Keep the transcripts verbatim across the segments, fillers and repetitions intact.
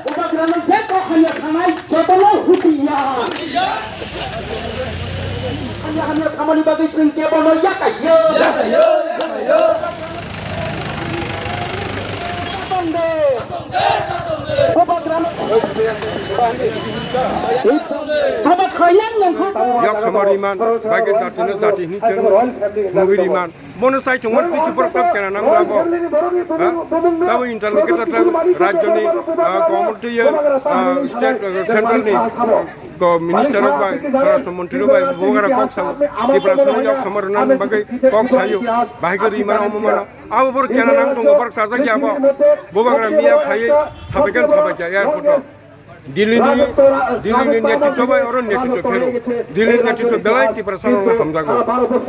Bubagrano jekbo hamya sanai jotono husiya. Hamya hamya samani bagwi chwng kebono yakaiyo. Bubagrano Saba khayang nangkha. Yak samari man, bagwi jatino jati hini chwng nugwi riman. Bono sai chungma twi si borok kena nang labo. Ha? Labo interlocutor ta rajyoni, ah, government twi, ah, state, ah, central ni, ko minister rok bai, swarashtra mantri rok bai, bogara kok sa, Tripura song yok samar nang bagai kok sayo, bahai ko ri mana omo mana. Abo borok kena nang tongo, borok sajak ya bo. Bobagra miya phai, sabai kan sabai ya airport o. Delhi ni, Delhi ni netritwa bai oro netritwa phero. Delhi ni netritwa belai Tiprasa rok no hamjago.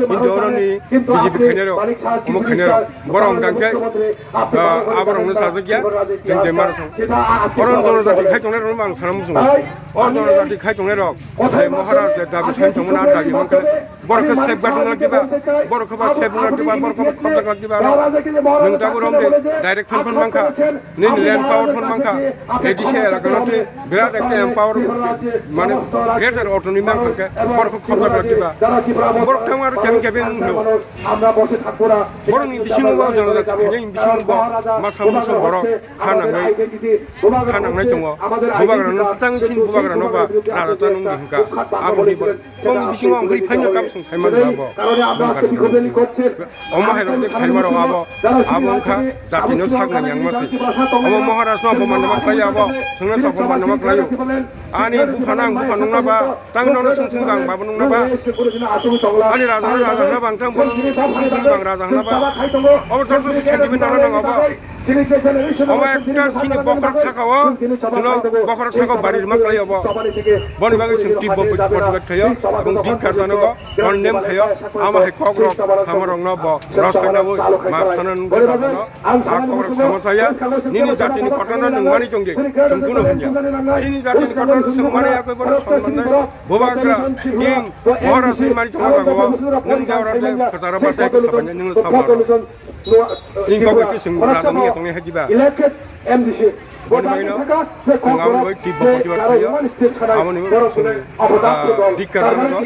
Hintu oro ni B J P khainai rok, omo khainai rok. Borok hwnkha khe, ah, aborok no sajak ya, chwng je mano sang. Oro no jonojati khai tongnai rok no ang sana muchungo. Oro jonojati khai tongnai rok, je Maharaj je dabi sai tongmani a dabi mankhe. Borok khe safeguard wngna diba, borok khe ba safe wngna diba, borok khe ba khobjak wngna diba, nwng tabuk romdi direct phone phone mankha, nini land power phone mankha, A D C elaka no twi birat ekta empower, mane greater autonomy mankha khe, borok khe khobjak wngna diba, borok thangma aro kebeng kebeng wngno. Borokni bisingo bo jonojati khainai bisingo bo masa musa borok ha nangwi, ha nangnai tongo, bubagrano tang sini bubagrano ba raja ta nungdi hwnkha, aboni bo. Bongni bisingo ang khe phaino kap song saimani ba bo. Omo hai rok je khaima rok abo, abo wngkha jatino sakna yang masi. Omo Maharaj no boman nama khlai abo, songna sa boman nama khlai o. Ani bupha nang bupha nungna ba, tang nono sung sung bang babo nungna ba. Ani raja no raja hwna bang tang bono sung sung bang raja hwna ba. Obo joto sentiment dana nang abo. Omo ekta chini bokhorok saka o, chwngno bokhorok saka o bari rwma khlai obo. Boni bagwi chwng tibbo protibad khaio, ebong dikkar janogo, condemn khaio, amo hai kokrok samarokno bo rosoi nabwi map sana nungkha no, a kokrok sama saya, nini jatini kotorno nwng mani chongdi, chwng kuno hwnya. Chini jatini kotorno chwng mani yakwi bono sonman nai, bubagra, king, bohora soi mani chongma jago, nwng jawra de khachara basai khe sabanya nwng samaro. Ing kok khe chwng raja ni tong hai diba. Elected M D C. Boni bagwi no chwng aboni bagwi tibbo protibad khaio. Aboni bagwi chwng, ah, dikkar khaio.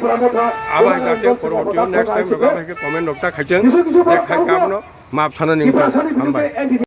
Abo hai jate porborti next time rogo bai khe comment rok ta khaijak. Je khai khe abono map sana ni wngkha. Hambai.